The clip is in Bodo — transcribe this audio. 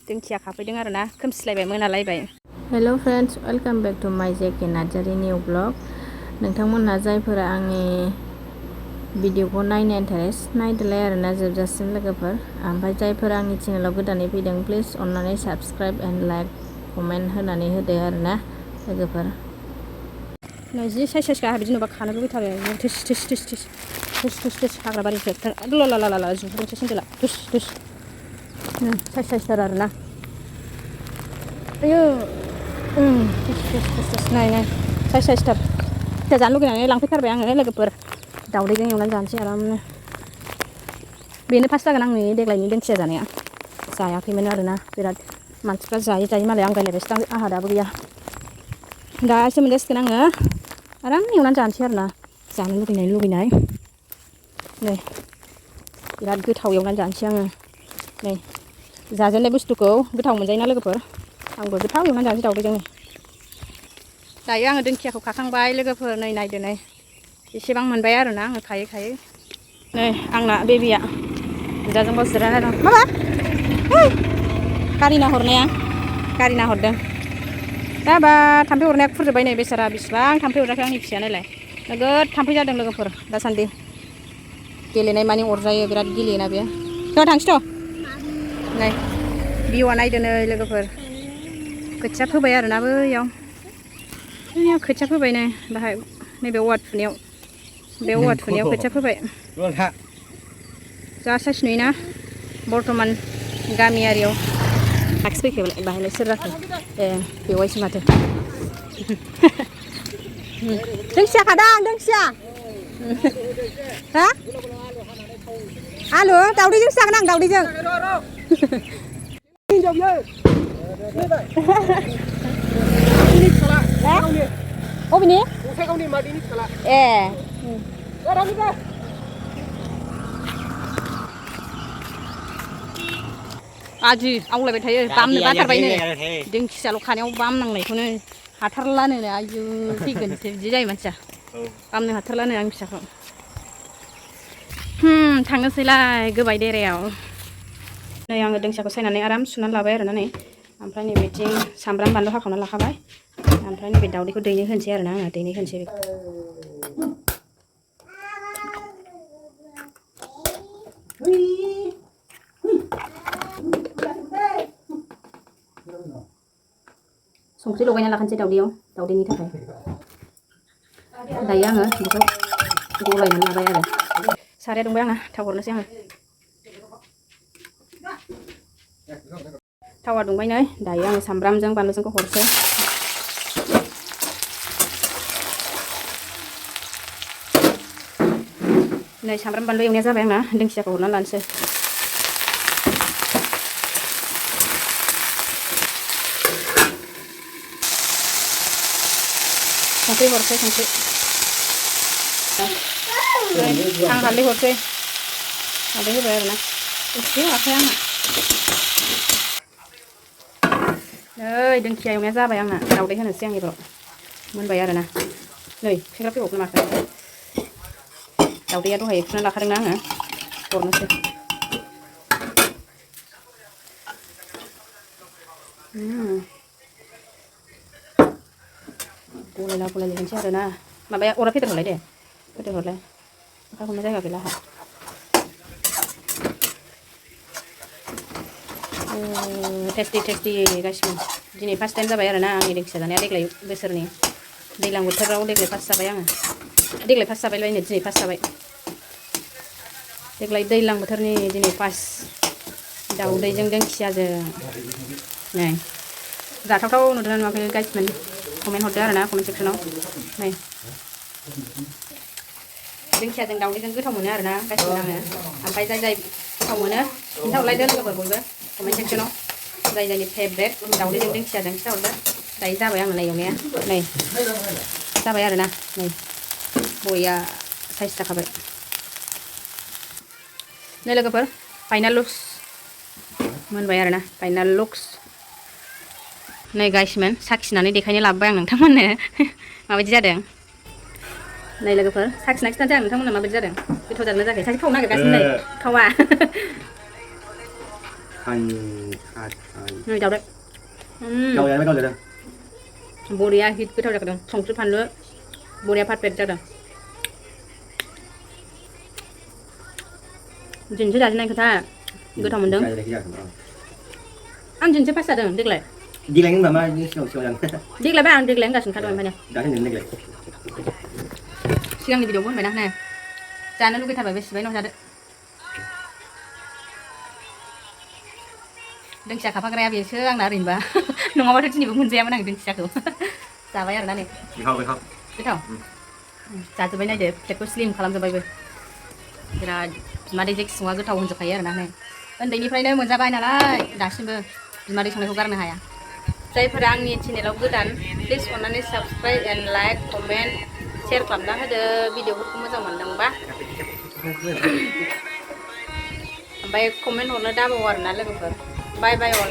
दिंखिया खाफैदों आरो ना खोमसिलायबाय मोनालायबाय। हेल' फ्रेन्ड्स वेलकाम बेक टु माय जेके नार्जारि निउ ब्लग। नोंथांमोनहा जायफोरा आंनि भिडिअखौ नायनो इन्टारेस्ट नायदोलाय आरोना जोबजासिम लोगोफोर। ओमफ्राय जायफोरा आंनि चेनेलाव गोदानै फैदों प्लिज अननानै साबस्क्राइब एन्ड लाइक कमेन्ट होनानै होदो आरोना लोगोफोर। जि साइस साइस बिदि नुबा खानो लुबैथारो थिस थिस थिस थिस थिस थिस थिस हाग्रा बारिफोर लाला जुहुदोंसो सेन्देला थिस थिस साइस साइसथार आरोना आयौ थिस थिस थिस थिस नाय साइस साइसथार जानो लुगैनानै लांफैथारबाय आङो लोगोफोर। दावदैजों एवनानै जानोसै आरामनो। बेनो फार्स्ट जागोन आंनि देग्लायनि दिंखिया जानाया। जायाखैमोन आरोना बिराद मानसिफ्रा जायै मालाय आंगायलायबायसो आंहा दाबो गैया। दासो मोनजासिगोन आङो आराम एवनानै जानोसै आरोना जानो लुगैनाय नै बिराद गोथाव एवनानै जानोसै आङो। नै जाजेननाय बुस्थुखौ गोथाव मोनजायोना लोगोफोर। आंबो गोथाव एवनानै जानोसै दावदैजों। दायो आङो दिंखियाखौ खाखांबाय लोगोफोर। नै नायदो नै एसेबां मोनबाय आरोना आङो खायै नै आंना बेबिया बिदाजोंबो जिरायना दं। माबा गारि नाहरदों दाबा थाम्फै अरनाया खुरजोब्बाय नै बेसारा बिसिबां थाम्फै अराखै आंनि फिसाया नायलाय नोगोद थाम्फै जादों लोगोफोर दासान्दि। गेलेनाय मानि अरजायो बिराद गेलेयोना बेयो। थ' थांसै थ' नै बिउआ नायदो नै लोगोफोर खोथिया फोबाय आरोना बैयाव खोथिया फोबाय नै बाहाय नैबे औवा थुनायाव बे औवा थुनायाव खोथिया फोबाय। जा साइस नुयोना बर्थमान गामियारियाव आखि फैखाबाय बाहायलाय सोर जाखो ए बेवायसो माथो। दिंखिया खादां दिंखिया हा आलु दावदैजोंसो जागोन आं दावदैजों। अबेनि ए आदि आवलायबाय थायो बामनो बाथारबाय नै दिंखियाल' खानायाव बाम नांनायखौनो हाथारलानो आयु थैगोनसो बिदि जायो मानसिया बामनो हाथारलानो आंनि फिसाखौ। थांनोसैलाय गोबाय देरायाव। नै आङो दिंखियाखौ सायनानै आराम सुनानै लाबाय आरोना नै ओमफ्राय नैबेथिं सामब्राम बानलु हाखावना लाखाबाय। ओमफ्राय नैबे दावदैखौ दैनै होनोसै आरोना आङो दैनै होनोसै बेखौ। संख्रि लगायना लाखानोसै दावदैनि थाखाय। दायो आङो बेखौ गलायनानै लाबाय आरो साराया दुंबाय आङो थाव हरनोसै आङो। थावा दुंबाय नै दायो आङो सामब्रामजों बानलुजोंखौ हरसै। नै सामब्राम बानलु एवनाया जाबाय आंना दिंखियाखौ हरनानै लानोसै। संख्रि हरसै संख्रि आं हालदै हरसै हालदै होबाय आरोना एसे होआखै आंहा। नै दिंखिया एवनाया जाबाय आंना दावदै होनोसै आं एबाराव मोनबाय आरोना नै फेग्रा फैबावगोन माखो दावदैया दहाय एवखाना लाखादोंना आङो हरनोसै। गलायला होनोसै आरोना माबाया अरा फेदेरहरलाय दे फेदेरहरलाय ओमफ्राय हमनो जायगा गैला आंहा। टेस्टि गासिबो दिनै फार्स्ट टाइम जाबाय आरोना आंनि दिंखिया जानाया देग्लाय बोसोरनि दैज्लां बोथोराव देग्लाय फार्स्ट जाबाय आङो। देग्लाय फार्स्ट जाबायलायनो दिनै फार्स्ट जाबाय देग्लाय दैज्लां बोथोरनि दिनै फार्स्ट दावदैजों दिंखियाजों। नै जाथावथाव नुदोंना नुवाखै गाइसमोन कमेन्ट हरदो आरोना कमेन्ट सेक्सनाव। नै दिंखियाजों दावदैजों गोथाव मोनो आरोना गाइसमोन आङो। ओमफ्राय जाय गोथाव मोनो खिन्थाहरलायदो लोगोफोर बयबो कमेन्ट सेक्सनाव जायनि फेभरेट दावदैजों दिंखियाजों खिन्थाहरदो। दायो जाबाय आङो नै एवनाया नै जाबाय आरोना नै बया साइज जाखाबाय। नै लोगोफोर फाइनाल लुक्स मोनबाय आरोना फाइनाल लुक्स। नै गाइसमोन साखिनानै देखायनो लाबोबाय आं नोंथांमोननो माबायदि जादों। नै लोगोफोर साखिना खिथानोसै आं नोंथांमोननो माबायदि जादों गोथाव जादोंना जायाखै। सासे खावनो नागिरगासिनो नै खावा này chào đấy câu này mấy câu rồi đó bồ đi hít cứ theo được đường xong chút phần nữa bồ đi phátเป็ดcho đường chính chứ là trên nàyคือท่าcứ thòng mình đứng ăn chính chứ phát ra đường điếc lại đi lên mà mai siêu siêu lần điếc lại bạn điếc lại cả sừng khát rồi mà nè đã thấy những cái siang di video pun banyak nè channel lu kita babes bayi nong ada đừng xả khắp cái gì chứ ăn đã rìn ba nong apa tu ni bukan saya mana đừng xả tu xả bayar nani không không betul xả tu banyak je cekut slim kalam tu bayi kira mari jek semua tu tahu untuk kaya nani उन्दैनिफ्रायनो मोनजाबाय नालाय दासिमबो बिमादै संनायखौ गारनो हाया जायफोरा आंनि चेनेलाव गोदान प्लिज अननानै subscribe and like comment share खालामना होदो भिडिअफोरखौ मोजां मोनदोंबा ओमफ्राय कमेन्ट हरनो दाबाव आरोना लोगोफोर बाय बाय अल